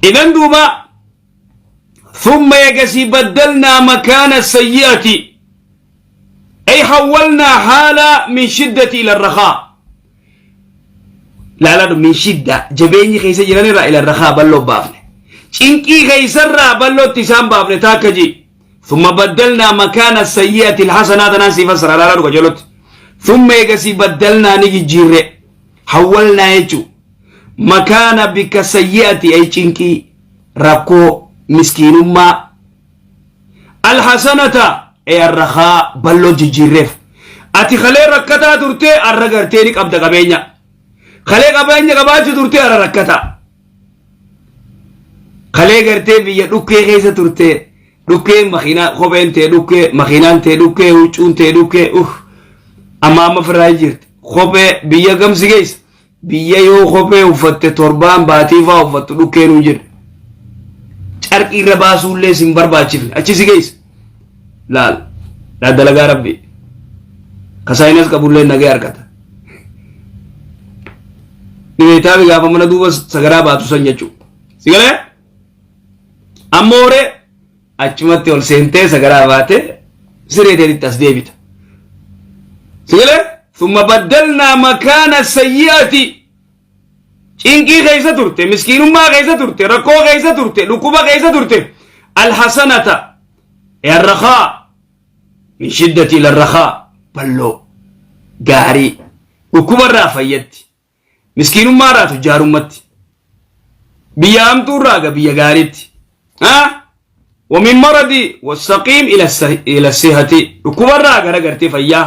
Idan duuba thumma eegasii baddalnaa makaana sayyi'ati ay hawwalnaa haala min shiddati ila rakaa. Laaladhu min shidda jabeenyi keessa jiran irraa ila rakaa balloo baafne. Cinqii keessarraa ballootti isaan baafne taakka jii. Thumma baddalnaa makaana sayyi'ati alhasanaa tanaan sii fassara laaladhu qajeelotti. Thumma eegasii baddalnaa ni jijjiirre. Hawwalnaa jechuu. Makaana bikka sayyi'ati ay cinqii rakkoo miskiinummaa alhasanata ay arrakaa balloo jijjiirreef. Ati kalee rakkataa turtee arra gartee ni qabda qabeenya. Kalee qabeenya qabaachuu turtee arra rakkataa. Kalee gartee biyya dhukkee keessa turtee dhukkee makiinaa kopheen tee dhukkee makiinaan tee dhukkee huccuun tee dhukkee uff amma amma firraa jirti kophee biyya gamsi keessa biyya yoo kophee uffatte torbaan baatii faa uffattu dhukkeen hin jirre carqii irra baasuullee sin barbaachifne achi si geessa laal laa dalagaa rabbi kasaayinas qabullee nagee argata dhibeetaafi gaafa mana duuba sagaraa baatu san jechuu si galee ammoo horee achumatti ol seentee sagaraa baatee siree teetitti as deebita. Sigalee thumma baddalnaa makaana sayyi'ati cinqii keessa turte miskiinummaa keessa turte rakkoo keessa turte dhukkuba keessa turte alhasanata arrakaa min shiddati ila arrakaa balloo gaarii dhukkubarraa fayyatti Miskiinummaa irraa tujjaarummatti. Biyya hamtuu irraa ga biyya gaariitti. Ha? Wamin maradi wasaqiim ila sihati. Dhukkuba irraa gara gartee fayyaa.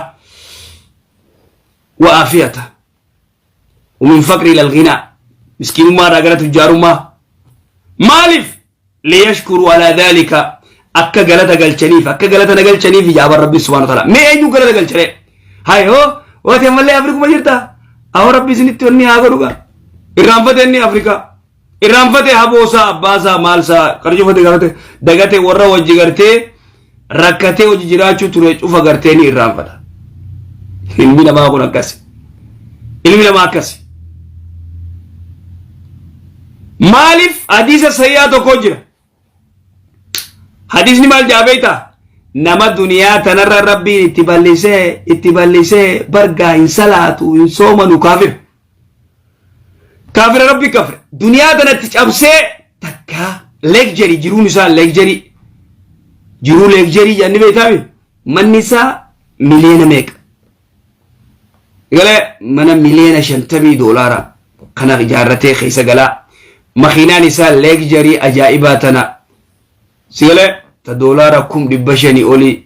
Wa aafiyata. Wamin faqri ila alghinaa. Miskiinummaa irraa gara tujjaarummaa. Maaliif? Liyashkuru ala dhalika akka galata galchaniif akka galata na galchaniif ijaaban rabbi subhanahu wa ta'ala. Mee eenyu galata galchare? Hay hoo waati ammallee Afrikuma jirta? Ahoo rabbi isinitti onni haa godhu gaa. Irraanfate inni Afrikaa. Irraanfate haboosaa abbaasaa maalsaa qarcufate garate dagate warra wajji gartee rakkatee hojii jiraachuu ture cufa gartee ni irraanfata. Ilmi namaa kun akkasi. Ilmi namaa akkasi. Maaliif hadiisa sayyaa tokko jira. Hadiisni maal jaa beektaa? Nama duniyaa tanarra rabbiin itti bal'isee itti bal'isee bargaa hin salaatu hin soomanu kaafira. Kaafira rabbi kafre. Duniyaa tanatti cabsee takka leekjarii jiruun isaa leekjarii. Jiruu leekjarii jedhanii beektaami? Manni isaa miliyoona meeqa? Galee mana miliyoona 50 doolaara kana ijaarratee keessa galaa. Makiinaan isaa leekjarii ajaa'ibaa tana. Si galee ta doolaara 500,000 olii.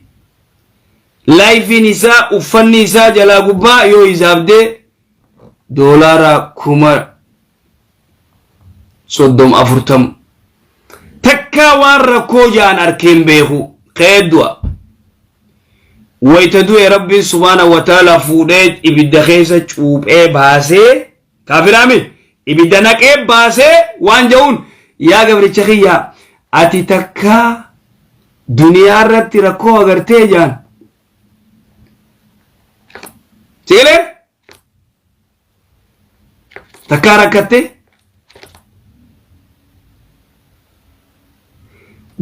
Laayifiin isaa uffanni isaa jalaa gubbaa yoo hisaabdee doolaara 30,000 40. Takkaa waan rakkoo jaan arkeen beeku ka'ee du'a. Wayita du'e rabbiin subhaana wa ta'ala fuudhee ibidda keessa cuuphee baasee kaafiraami ibidda naqee baasee waan ja'uun yaa gabricha kiyya ati takkaa duniyaa irratti rakkoo agartee jaan. Sigalee? Takkaa rakkattee?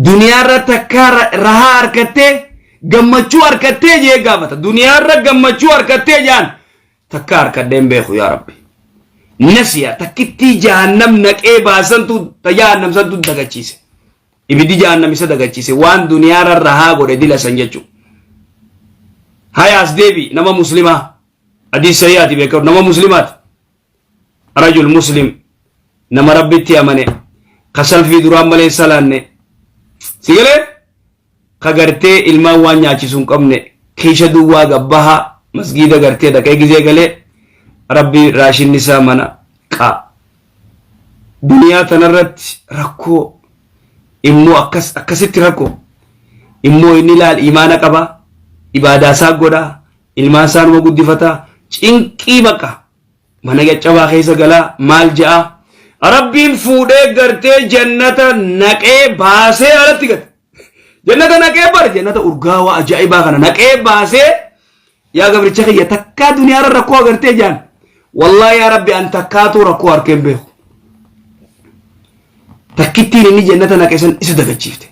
Duniyaarra takkaa rahaa harkattee gammachuu harkattee jee gaafata. Duniyaarra gammachuu harkattee jaan takkaa harkadhee hin beeku yaa Rabbi. Nasiya takkittii jahannam naqee baasantu jahannam santu dagachiise. Ibiddi jahannam isa dagachiise waan duniyaarra rahaa godhe dila san jechuudha. Hayaas deebi nama muslimaa. Hadiis sahihaati beekamu nama muslimaati. Rajul muslim nama rabbitti amane ka salfii duraan malee hin salaanne si galee ka gartee ilmaan waan nyaachisu hin qabne kiisha duwwaa gabbaha masgiida gartee dhaqee gizee galee rabbi raashinni isaa mana qaa duniyaa tanarratti rakkoo immoo akkas akkasitti rakkoo immoo inni laal imaana qaba ibaadaa isaa godha ilmaan isaa numa guddifata cinqii baqa mana caccabaa keessa galaa maal ja'a rabbiin fuudhee gartee jannata naqee baasee alatti gata jannata naqee bar jannata urgaawaa ajaa'ibaa kana naqee baasee yaa gabricha kiyya takkaa duniyaarra rakkoo agartee jaan wallaahi yaa rabbi an takkaatuu rakkoo arkeen beeku. Takkittiin inni jannata naqe san isa dagachiifte.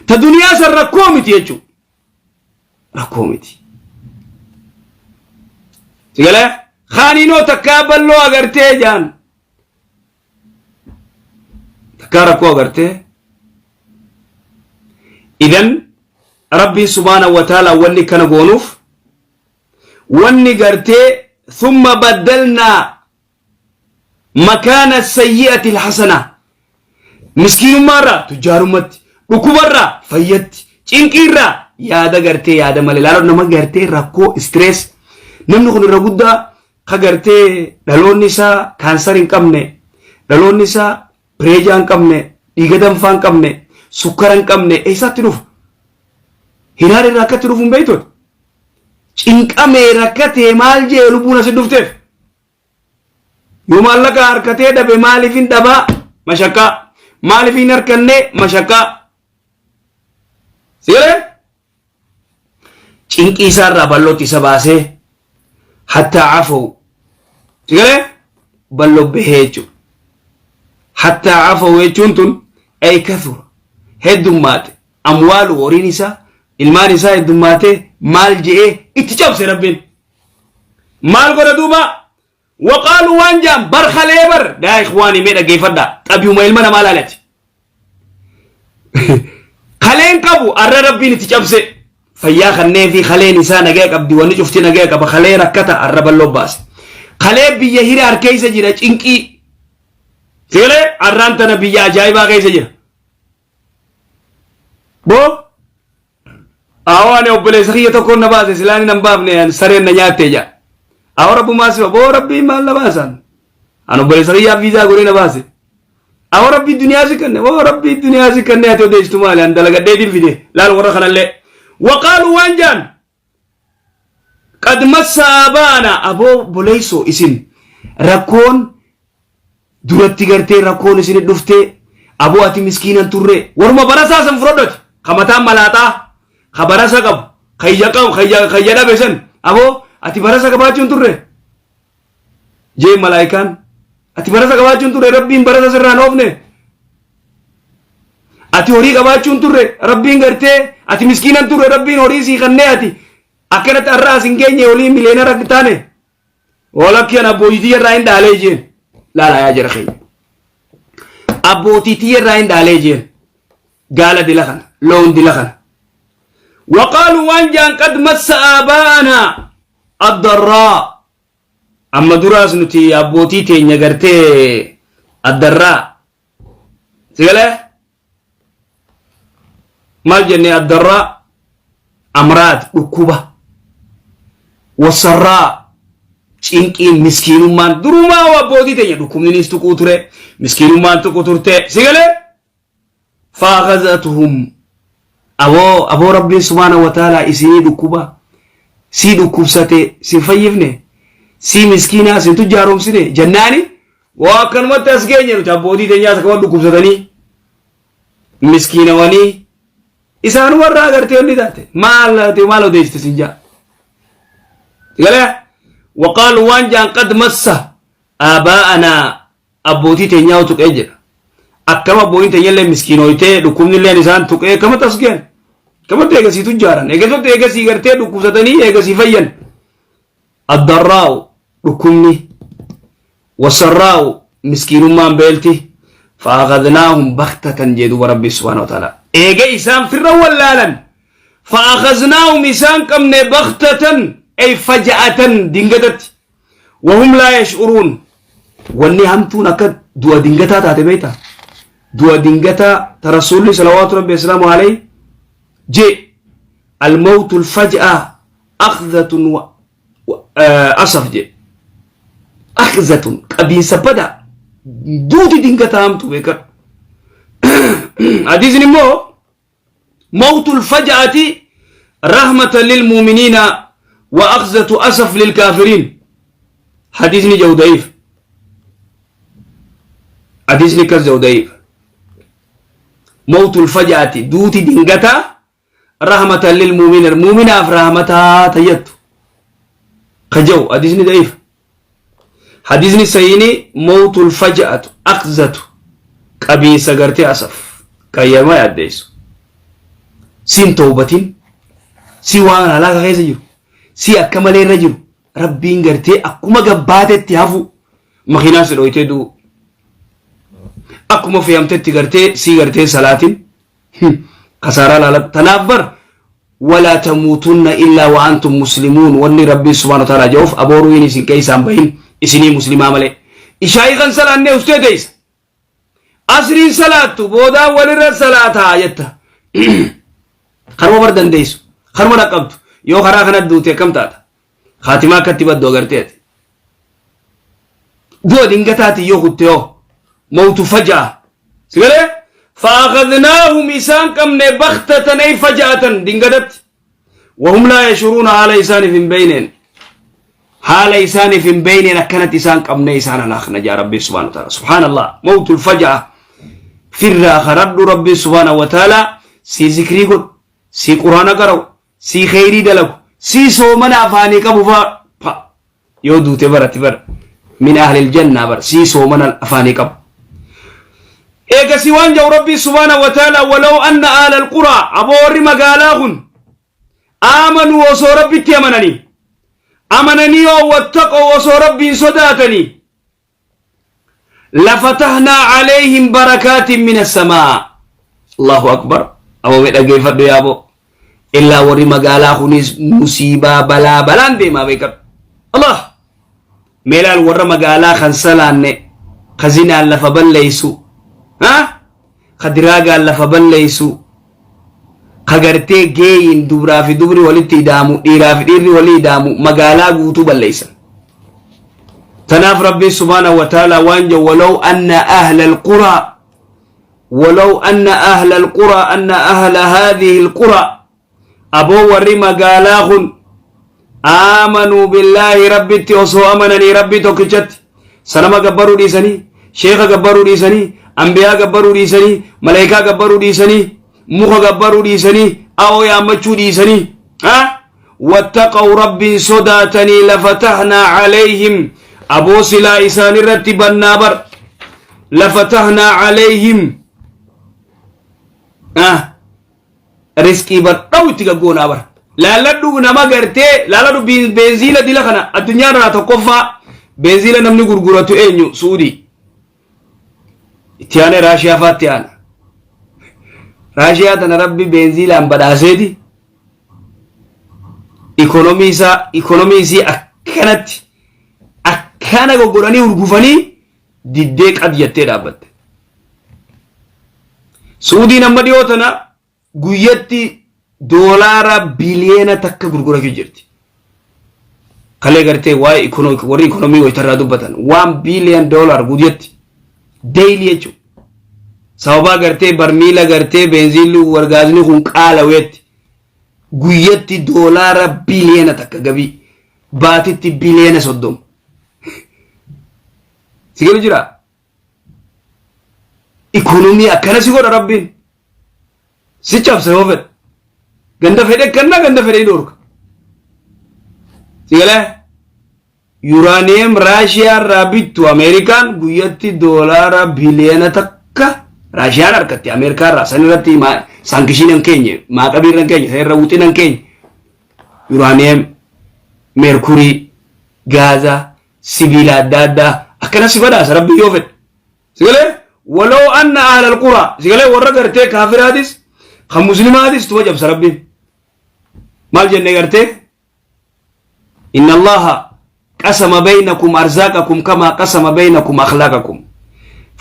Ta duniyaa san rakkoo miti jechuudha. Rakkoo miti. Sigalee kaaniinoo takkaa balloo agartee jaan. Takkaa rakkoo agartee. Idan Rabbiin subhaanahu wa ta'ala wanni kana goonuuf wanni gartee thumma baddalnaa makaana sayyi'ati alhasanaa miskiinummaarraa tujjaarummatti dhukkubarraa fayyatti cinqiirraa yaada gartee yaada malee laaloo nama gartee rakkoo stress namni kun irra guddaa ka gartee dhaloonni isaa kaansar hin qabne dhaloonni isaa pireejaa hin qabne dhiiga danfaa hin qabne sukkara hin qabne eessaatti dhufa hiraar irraa akkatti dhufu hin beektooti cinqamee rakkatee maal jee lubbuun asi dhufteef Yoo maallaqa harkatee dhabe maaliif hin dhabaa? Mashakkaa. Maaliif hin harkanne? Mashakkaa. Sigalee? Cinqii isaarraa ballootti isa baasee hattaa afoo. Sigalee? Balloo bahee jechuudha. Hattaa afoo jechuun tun ay kathura heddummaate amwaalu horiin isaa ilmaan isaa heddummaatee maal je'ee itti cabse rabbiin. Maal godha duuba? Waqaalu waan jaan bar kalee bar daa ikhwaanii mee dhaggeeffadhaa xabiuma ilma namaa laalati. Kaleen qabu arra rabbiin itti cabse fayyaa kannee fi kaleen isaa nagaya qabdi wanni cufti nagaya qaba kalee rakkata arra balloo baase. Kalee biyya hiraar keessa jira cinqii. Seelee arraan tana biyya ajaa'ibaa keessa jira. Boo Awoo ani obboleessa kiyya tokkoon na baase silaan hin baafne ani sareen na nyaatte jedha. Awoo rabbumaa si boo rabbii maal na baasan? Ani obboleessa kiyyaaf viizaa godhee na baase. Awoo rabbii duniyaa si kenne boo rabbii duniyaa si kenne ati odeessitu maali ani dalagadheetiin fide laal warra kanallee. Waqaalu waan jaan qad massa aabaana aboo obboleessoo isin rakkoon duratti gartee rakkoon isin dhuftee aboo ati miskiinan turre waruma barasaa san fudhadhati ka mataan malaaxaa ka barasa qabu ka ija qabu ka ija ka ija dhabe san aboo ati barasa qabaachuun turre jee malaayikaan ati barasa qabaachuun turre rabbiin barasa sirraan oofne ati horii qabaachuun turre rabbiin gartee ati miskiinan turre rabbiin horii sii kannee ati akkanatti har'a as hin geenye olii miliyeenara taane Walakki an abbootii tiyya irraa hin dhaalee jeen. Laala yaa jara keenya. Abbootii tiyya irraa hin dhaalee jeen. Gaala dila kana, loon dila kana. Waqaalu waan jaan qad massa aabaa'anaa addarraa. Amma duraas nuti abbootii teenya gartee addarraa. Sigalee? Maal jennee addarraa amraat dhukkuba wasarraa cinqiin miskiinummaan durumaa abbootii teenya dhukkubninis tuquu ture miskiinummaan tuqu turte si galee faakazatuhum aboo aboo rabbiin subhaana wa ta'ala isinii dhukkuba sii dhukkubsate sin fayyifne sii miskiinaa sin tujjaaromsine jennaani waa akkanumatti as geenye nuti abbootii teenyaas akkuma dhukkubsatanii miskiinawanii isaan warra agartee inni taate maal ati maal odeessite sin jaa galee waqaalu waan jaan qad massa aabaa'anaa abbootii teenyaa tuqee jedha akkama abbootiin teenyallee miskiinoytee dhukkubnilleen isaan tuqee akkamatti as geen akkamatti eegasii tujjaaran eegasatti eegasii gartee dhukkubsatanii eegasii fayyan Addarraa'u, dhukkubni, wassarraa'u, miskiinummaan beelti, fa'akhadnaahum bakhtatan jee duuba Rabbi subhaanahu wa ta'ala. Eega isaan firra wallaalan, fa'akhadnaahum isaan qabne bakhtatan ay faja'atan dingatatti. Wahum laa yash'uruun. Wanni hamtuun akka du'a dingataa taate beektaa? Du'a dingataa ta Rasuulli salawaatu Rabbi wasalaamu alayhi jee al-mawtul faj'aa akhzatun wa asaf jedhe akhzatun qabiinsa badaa duuti dingataa hamtu beekadhu hadiisni immoo mawtul faja'ati rahmatan lil mu'miniina wa akhzatu asaf lil kaafiriin hadiisni jedhu da'iif hadiisni akkas jedhu da'iif mawtul faja'ati duuti dingataa rahmatan lil mu'minin mu'minaaf rahmataa tayyattu ka jedhu hadiisni da'iif hadiisni sahiini mawtul faja'atu akhzatu Qabiinsa gartee asaf qayyama yaaddeessu. Siin toobatin, si waan halaaka keessa jiru, si akka malee irra jiru, Rabbiin gartee akkuma gabbaatetti hafu makiinaa si dhoytee du'u. Akkuma fe'amtetti gartee si gartee salaatin kasaaraa laalatu. Tanaaf bar walaa tamuutunna illaa wa antum muslimuun wanni Rabbiin subhaanahu wa ta'aalaa jedhuuf abooruu inni isin keessaan bahin isinii muslimaa malee. Ishaayii kan salaannee ustee teessa. Asriin salaattu boodaan walirra salaataa jetta. Karuma bar dandeessu. Karuma dhaqqabdu. Yoo karaa kana duute akkam taata? Kaatimaa akkatti baddu agartee ati. Du'a dingataati yoo kutte hoo mawtu faja'a. Si galee? Faakadnaahum isaan qabne baktatan ay faja'atan dingatatti. Wahum laa yashuruuna haala isaaniif hin beeyneen. Haala isaaniif hin beeyneen akkanatti isaan qabne isaan halaakna jaa Rabbi subhaanahu wa ta'ala. Subhaanallah mawtul faja'a. Firraa karadhu Rabbi subhaanahu wa ta'ala si zikrii godhu si quraana qara'u si kheyrii dalagu si soomana afaanii qabu faa pa yoo duute barati bar min ahlil jannaa bar si soomana afaanii qabu. Eegasi waan jedhu Rabbi subhaanahu wa ta'ala walaw anna ahlal quraa aboo warri magaalaa kun aamanuu osoo Rabbitti amananii amananii yoo wattaqoo osoo Rabbiin sodaatanii lafatahnaa alayhim barakaatin min assamaa. Allahu akbar. Aboo mee dhaggeeffadhu yaaboo. Illaa warri magaalaa kunis musiibaa balaa balaan deemaa beekadhu. Allah. Meelaal warra magaalaa kan salaanne ka zinaan lafa balleessu. Ha? Ka diraagaan lafa balleessu. Ka gartee geeyin dubraa fi dubri walitti idaamu dhiiraa fi dhiirri walii idaamu magaalaa guutuu balleessan. Tanaaf Rabbiin subhaanahu wa ta'aalaa waan jedhu walaw anna ahla alquraa walaw anna ahla alquraa anna ahla haadhihi alquraa aboo warri magaalaa kun aamanuu billaahi Rabbitti osoo amananii Rabbii tokkichatti sanama gabbaruu dhiisanii sheeka gabbaruu dhiisanii ambiyaa gabbaruu dhiisanii maleekaa gabbaruu dhiisanii muka gabbaruu dhiisanii awoo yaammachuu dhiisanii wattaqaw Rabbiin sodaatanii lafatahnaa calayhim aboo silaa isaan irratti bannaa bar lafatahnaa calayhim riskii bar dhawu itti gaggoonaa bar laalladhu nama gartee laalladhu beenziila dila kana addunyaa irraa tokkoffaa beenziila namni gurguratu eenyu suudii itti aanee raashiyaa faatti aana raashiyaa tana rabbi beenziilaan badhaaseeti ikonomii isaa ikonomii isii akkanatti akkana goggodhanii hurgufanii diddee qad jettee dhaabbatte. Suudiin amma dhiyoo tana guyyatti doolaara biliyeena 1 gurgurachuu jirti. Kalee gartee waa'ee warri ikonomii wayitarraa dubbatan $1 billion guyyatti daily jechuudha. Sababaa gartee barmiila gartee beenziilli wargaazni kun qaalaweetti guyyatti doolaara biliyeena 1 gabii baatitti biliyeena 30. Si galu jira? Ikonomii akkana si godha Rabbiin. Si cabsa yoo fedhe. Ganda fedhe kanna ganda fedhe ni dhorka. Si galee? Yuraaniyem Raashiyaa irraa bittu Ameerikaan guyyatti doolaara biliyeena 1 Raashiyaan harkatti Ameerikaa irraa san irratti sanction hin keenye maaqabii irra hin keenye san irra wuxina hin keenye. Yuraaniyem, meerkurii, gaaza, sibiila adda addaa akkana si badhaasa Rabbi yoo fedhe. Si galee walaw anna ahlal quraa si galee warra gartee kaafiraatis kan muslimaatis tuma cabsa Rabbiin. Maal jenne gartee inna Allaha qasama baynakum arzaaqakum kama qasama baynakum akhlaaqakum.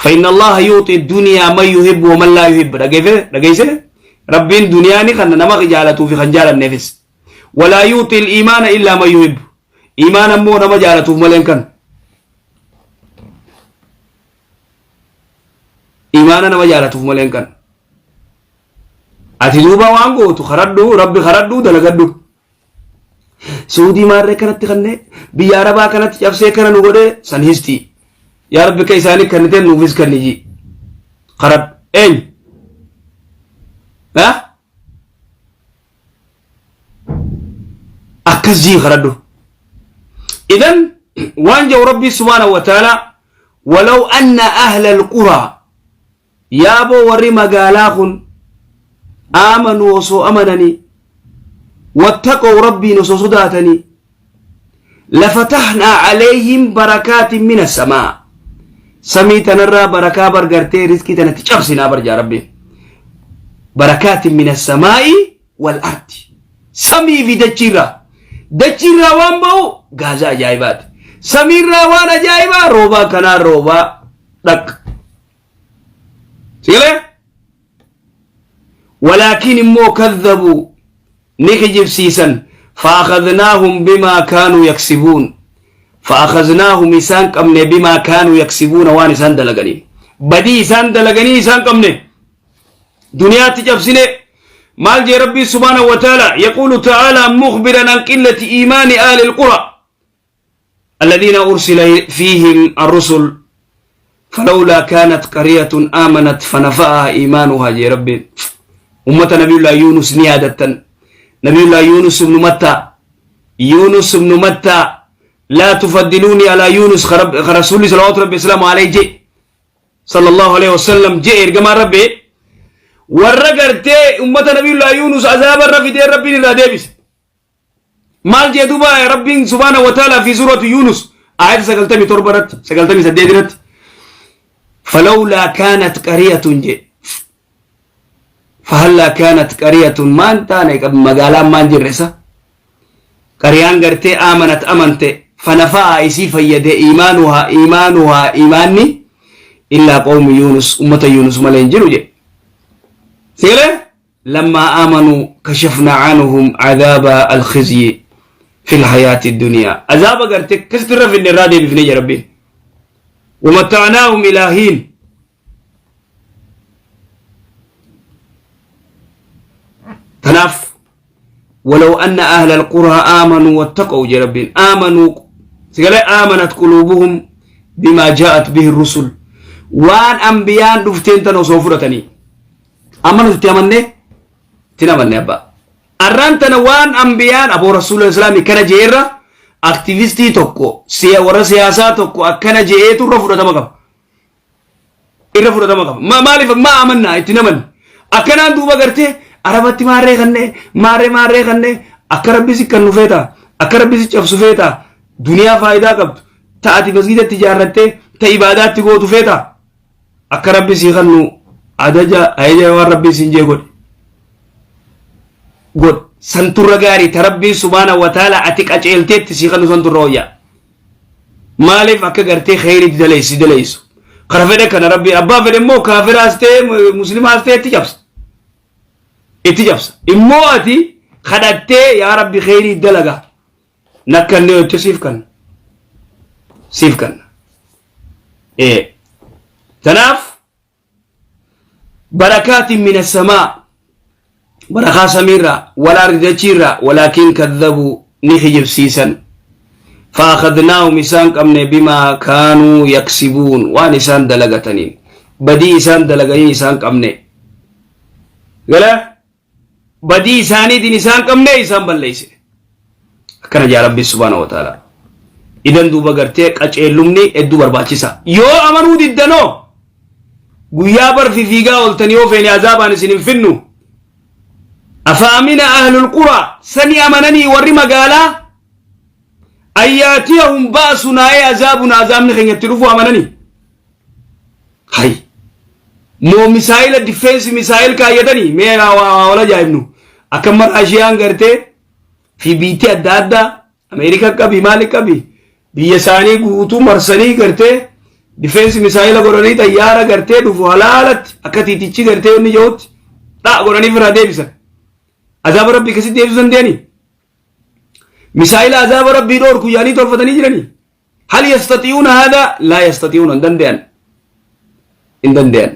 فإن الله يعطي الدنيا من يحب ومن لا يحب dhageesse Rabbiin duniyaa ni kan nama jaalatuu fi kan jaalanneefis ولا يعطي الإيمان إلا من يحب iimaan ammoo nama jaalatuuf malee hin kan iimaana nama jaalatuuf malee hin kan ati duuba waan gootu karadhu Rabbi karadhu dalagadhu. Suudii maarree kanatti kannee biyya Arabaa kanatti cabsee kana nu godhee san histii yaa Rabbi ka isaanii kannitee nuufis kanniji karadhu eenyu ha akkas jii karadhu. Idan waan jedhu Rabbi subhaanahu wa ta'ala walaw anna ahla alquraa. Yaaboo warri magaalaa kun aamanuu osoo amananii, wattaqow Rabbiin osoo sodaatanii, lafatahnaa alayhim barakaatin mina samaa, samii tanarraa barakaa bargartee rizqii tanatti cabsinaa bar jaa Rabbiin. Barakaatin mina samaa'i wal ardi, samii fi dachiirraa, dachiirraa waan ba'u gaazaa ajaa'ibaati, samiirraa waan ajaa'ibaa roobaa kanaa roobaa dhaq sigalee. Walaakin immoo kadhabuu, ni kijibsiisan. Fa'akhadnaahum bimaa kaanuu yaksibuun, fa'akhadnaahum isaan qabne, bimaa kaanuu yaksibuuna, waan isaan dalaganii, badii isaan dalaganii isaan qabne, duniyaatti cabsine. Maal jee Rabbii subhaanahu wa ta'ala? Yaquulu ta'ala mukhbiran an qillati iimaani ahli alqura الذين أرسل فيهم الرسل: فلولا كانت قرية آمنت فنفعها إيمانها. جي ربي أمة نبي الله يونس نيادة، نبي الله يونس بن متى، يونس بن متى، لا تفضلوني على يونس. رسول صلوات ربي وسلامه عليه جي صلى الله عليه وسلم جي إرجما ربي warra gartee ummata nabiyullah Yunus azaaba irra fidee Rabbiin irraa deebise. Maal jee duuba Rabbiin subhaanahu wa ta'ala fi suuratu Yunus ayata 97 irratti, 98 irratti? Falawlaa kaanat qariyatun jee, fahallaa kaanat qariyatun, maan taane magaalaan maan jirre isa qariyaan gartee aamanat amante, fanafa'aa isii fayyade, iimaanuhaa, iimaanuhaa, iimaanni, illaa qawmi Yunus, ummata Yunus malee hin jiru jedhe. Sigalee lammaa aamanuu kashafnaa anhum cadaaba alkhizyi fi lhayaati duniyaa, azaaba garte akkasitti irra finne irraa deebifne jedhe Rabbiin. Wamatta'naahum ilaa hiin. Tanaaf walaw anna ahla alquraa aamanuu wattaqaw jedhe Rabbiin. Aamanuu sigalee aamanat quluubuhum bimaa jaa'at bihi rusul, waan ambiyaan dhufteen tan osoo fudhatanii. Amma nuti itti amannee itti amanne abbaa arraan tana waan ambiyaan aboo rasuula islaamii kana jeerra aktivistii tokko siya warra siyaasaa tokko akkana je'eetu irra fudhatama qaba, irra fudhatama qaba. Maaliif ma amannaa itti namanne akkanaan duuba gartee arabatti maarree kannee maarree maarree kannee akka rabbi si kannu feeta, akka rabbi si cabsu feeta, duniyaa faayidaa qabdu ta ati masgidatti ijaarrattee ta ibaadaatti gootu feeta akka rabbi si kannu ajaja ajaja waan rabbi siin jee godhe godhe santurra gaarii ta Rabbiin subhaana wa ta'ala ati qaceelteetti si kannu santurra wayyaa. Maaliif akka gartee kheyriitti daleessi daleessu kara fedhe kana Rabbi abbaa fedhe immoo kaafiraas ta'e muslimaas ta'e itti cabsa, itti cabsa. Immoo ati kadhattee yaa Rabbi kheyrii dalaga nakkannee hojje siif kanna, siif kanna. Ee tanaaf barakaatin min assamaa, barakaa samiirraa, wal ardi dachiirraa. Walaakin kadhabuu, ni kijibsiisan. Faakadnaahum isaan qabne, bimaa kaanuu yaksibuun, waan isaan dalagataniin, badii isaan dalaganii isaan qabne. Gala badii isaaniitiin isaan qabne, isaan balleessine. Akkana jaa Rabbi subhaanahu wa ta'ala. Idan duuba gartee qaceellumni hedduu barbaachisa. Yoo amanuu diddanoo guyyaa bar fiigaa ooltanii yoo feene azaabaan isin hin finnu. Afaamina ahlul quraa sani amananii warri magaalaa ayyaatiyahum ba'sunaa ee azaabuna, azaabni keenyatti dhufu amananii. Hay moo misaayila defense missile kaayyatanii mee wal ajaa'ibnu akka Raashiyaan gartee fi biitti adda addaa Ameerikaa qabi maali qabi biyya isaanii guutuu marsanii gartee defense missile godhanii xayyaara gartee dhufu halaalatti akka tiitichi gartee inni jirutti dha godhanii firraa deebisan. Azaaba Rabbii akkasitti deebisuu danda'anii? Misaayila azaaba Rabbii dhoorku yaanii tolfatanii jiranii? Hal yastati'uuna haadaa? Laa yastati'uuna, hin danda'an. Hin danda'an.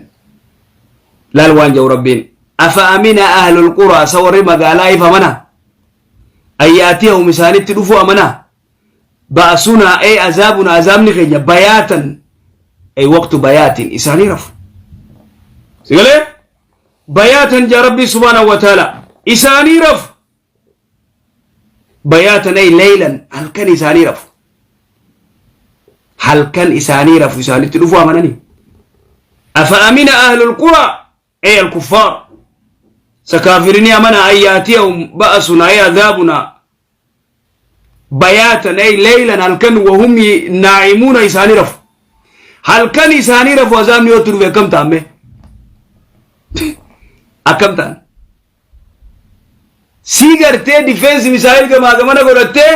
Laal waan jedhu Rabbiin. Afa amina ahlul quraa, sa warri magaalaa if amana? Ayyaatiyahum isaanitti dhufu amana? Ba'asunaa ee azaabuna, azaabni keenya, bayaatan ay waqtu bayaatin isaanii rafu. Sigalee? Bayaatan jaa Rabbii subhaanahu wa ta'ala isaanii rafu. Bayaatan ay laylan, halkan isaanii rafu. Halkan isaanii rafu isaanitti dhufu amananii. Afa amina ahlul quraa ay alkuffaar sa kaafirinii amana an yaatiyahum ba'asuna ay adhaabuna bayaatan ay leylan halkan wahum naa'imuuna isaanii rafu halkan isaanii rafu azaabni yoo itti dhufe akkam ta'an mee akkam ta'an sii gartee difeensi misaayil gamaa gamana godhattee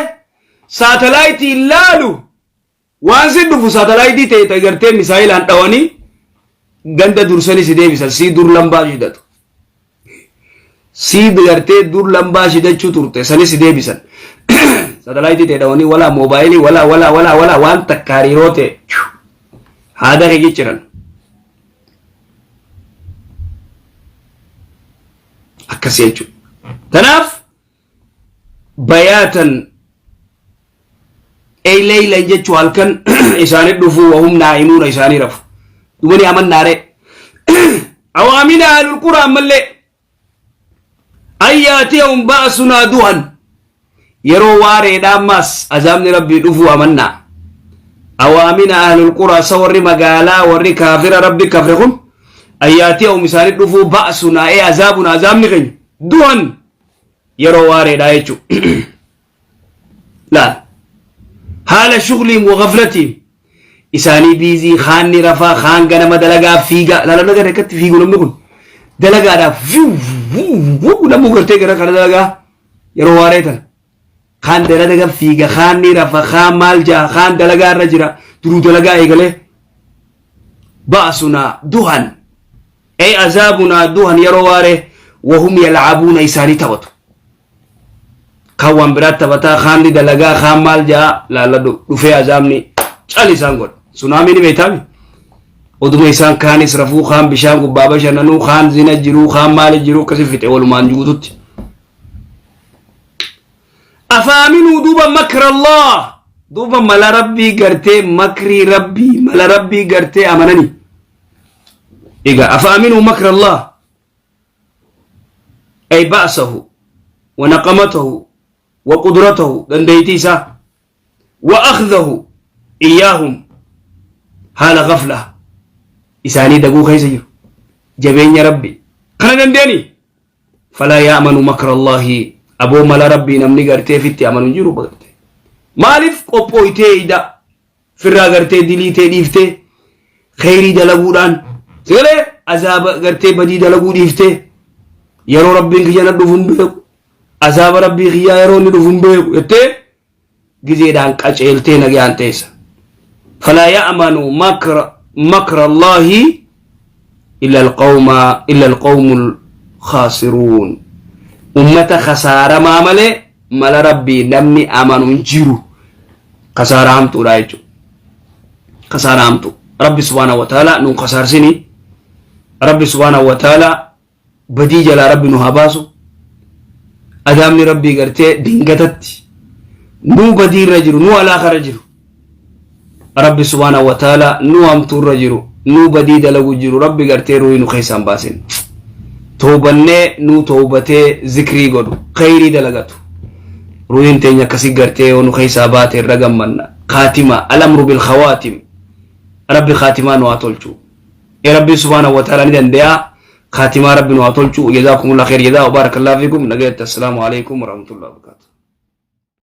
saatalaayitii laalu Waan si dhufu saatalaayitii ta'e ta gartee misaayilaan dhawanii ganda dursanii si deebisan sii dur lambaa shidatu. Sii gartee dur lambaa shidachuu turte sanii si deebisan. Saatalaayitii ta'e dhawanii walaa moobaayilii walaa walaa walaa walaa waan takka hariiroo ta'e haada kee jijjiran. Akkasii jechuudha. Kanaaf bayaatan ey leylan jechuu halkan isaanii dhufuu wahum naa'imuuna isaanii rafu duba ni amannaare awaamina ahlul qura ammallee an yaatiyahum ba'sunaa duhan yeroo waareedha ammaas azaabni rabbii dhufuu amannaa awaamina ahlul qura sa warri magaalaa warri kaafira rabbi kafre kun an yaatiyahum isaanii dhufuu ba'sunaa ee azaabuna azaabni keenya duhan yeroo waareedha jechu laal haala shugliin wa gaflatiin isaanii biizii kaanni rafaa kaan ganama dalagaa fiigaa laala nagar akkatti fiigu namni kun dalagaadhaaf fiu namuu gartee gara kana dalagaa yeroo waaree tana kaan dalaga fiiga kaan ni rafa kaan maal jaa kaan dalagaa irra jira duruu dalagaa eegalee ba'sunaa duhan Ay azaabunaa duhan yeroo waaree wahum yalcabuuna isaanii taphatu. Kaan waan biraa taphataa, kaan ni dalagaa, kaan maal ja'a laalladhu dhufee azaabni cal isaan godha. Sunaamii ni beektaami. Oduma isaan kaanis rafuu, kaan bishaan gubbaa bashannanuu, kaan zina jiruu, kaan maali jiruu akkasi fixe walumaan guututti. Afaaminuu duuba makra Allah duuba mala rabbii gartee makrii rabbii mala rabbii gartee amananii. Egaa afaaminuu makra Allah ay ba'sahu wa naqamatahu wa qudratahu dandeeytii isaa wa akhdahu iyyaahum haala ghafla isaanii daguu keessa jiru jabeenya rabbi kana dandeeni falaa yaamanu makra Allahi aboo mala rabbii namni gartee fitti amanu hin jiru bagarte maaliif qophooytee ida firraa gartee dilii tee dhiiftee kheyrii dalaguudhaan sigalee azaaba gartee badii dalaguu dhiiftee yeroo rabbiin kiyya na dhufu hin beeku azaaba rabbii kiyyaa yeroo inni dhufu hin beeku jettee gizeedhaan qaceeltee nagayaan teessa falaa ya'manu makra makra Allaahi illa alqawma illa alqawmul khaasiruun ummata khasaaramaa malee mala rabbii namni amanu hin jiru kasaaraa hamtuudha jechuudha. Kasaaraa hamtuu. Rabbi subhaanahu wa ta'ala nuun kasaarsini. Rabbi subhaanahu wa ta'ala badii jalaa rabbi nu haa baasu. Adaamni rabbii gartee dingatatti nuu badii irra jiru nuu alaakarra jiru. Rabbi subhaanahu wa ta'ala nuu hamtuu irra jiru nuu badii dalagu jiru rabbi gartee ruuhii nu keessaan baasin. Toobannee nuu toobatee zikrii godhu kheyrii dalagatu. Ruuhiin teenya akkasi gartee yoo nu keessaa baate irra gammanna. Khaatima al-amru bil khawaatim. Rabbi khaatimaa nu haa tolchu. Ee Rabbi subhaanahu wa ta'ala ni danda'a. Khaatimaa Rabbi nu haa tolchu. Jazaakumullah khair jazaa wa barakallahu fiikum. Nagayatti assalaamu alaikum warahmatullahi wabarakatuh.